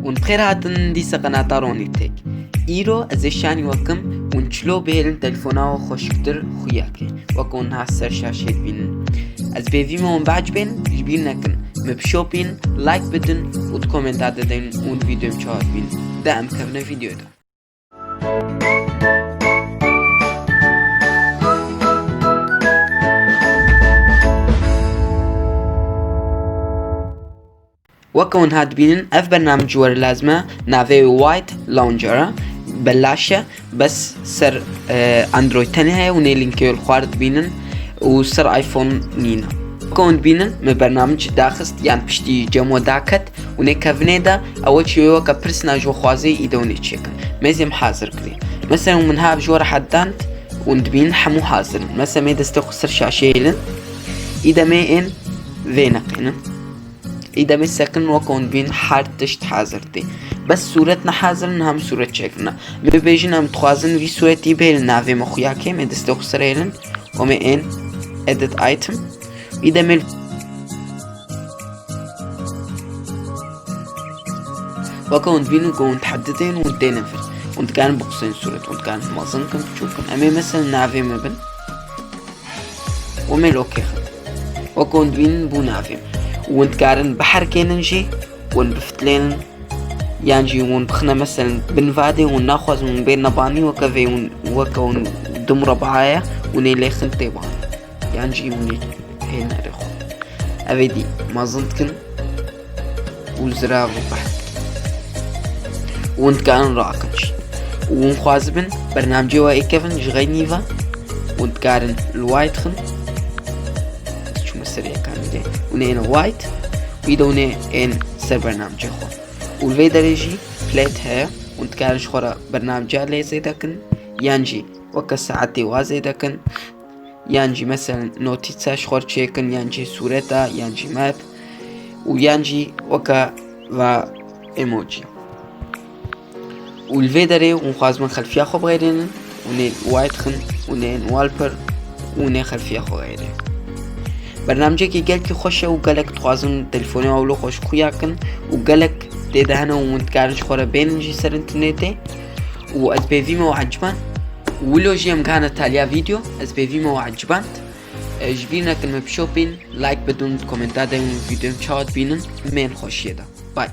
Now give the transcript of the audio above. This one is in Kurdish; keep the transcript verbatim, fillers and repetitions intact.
Hûn bi xêr hatin dîsa qenata Ronnie Tech. Îro ez ê şanî we kim hûn çilo bihêlin telefona we xweşiktir xuya ke. Wek hûn niha ser şaşeyê dibînin. Ez bêvî me hûn biecibên, ji bîr nekin. Me bişopîn, like bidin û di komenta de deyin hûn vîdyoyê çawa dibînin. De em kevine vîdyoyê de. Weke hûn hat bînin, ev bernamij were lazim e, navê White Launcher e, belaş e, bes ser, e, Android tenê heye, hûn ê linkê li xwar dibînin û ser iPhone nîne. Weke hûn dibînin, me bernamij daxist, yan piştî cemo daket, hûn ê kevinê de, ew çi wê weke pirsina ji we xwazê, îde hûn ê çêkin. Me zê em hazir kirî. Mesela min ha ji we re hedand, hûn dibînin hemû hazir in. Mesela me destê xwe ser şaşeyê hêlin, îde me ên vê neqînin. Îdemê sekin wek hûn dibîn her tişt hazir tê. Bes sûret ne hazir in, hem sûret çêkirine. Em ê bêjin em dixwazin vî sûretî bihêlin navê me xuya kê, me destê xwe ser hêlin. Û me ên edit item. Îdemê weke hûn dibînin ku hûn tehedidên hûn têne vir. Hûn dikarin biqusên sûret, hûn dikarin mezin kin, biçûk kin. Em ê mesela navê me bin. Û me lokê xin. Wek hûn dibînin bû navê. Hûn dikarin biherkênin jî, hûn bifitilênin. Yan jî hûn bixine meselen bin vadê, hûn naxwazin hûn bêrine banî, weke vê hûn, weke hûn du murabaya, hûn ê lê xin tê banî. Yan jî hûn ê hênerê xwe. Ev ê dî mezin dikin û zirav û behd. Hûn dikarin rakin jî. Û hûn xwazibin bernamcê we êkevin ji xeynî ve. Hûn dikarin li White xin. Ez çûme ser yê kamîrê. Hûn ê ên White. Wî de hûn ê ên ser bernamcê xwe. Û li vê derê jî plate heye. Hûn dikarin ji xwe re bernamca lê zêde kin. Yan jî weke saetê wa zêde kin. Yan jî meselen notîtsa ji xwe re çêkin, yan jî sûreta, yan jî map û yan jî weke va emoji. Û li vê derê hûn xwazibin xelfiya xwe bixêrênin, hûn ê white xin, hûn ê wallpaper, hûn ê xelfiya xwe bixêrê. Bernamcekî gelkî xweş e û gelek dixwazin telefonê ew li xweş xuya kin û gelek tê de hene û hûn dikarin ji xwe re bênin jî ser înternetê. Û ez bêvî me we eciband. Wilo jî em gihane taliya vîdeo, ez bêvî me we eciband. E, ji bîr nekin me bişopîn, like bidin, komenta de hûn vîdyoyên çawa dibînin, me yên xweşiyê de. Bye.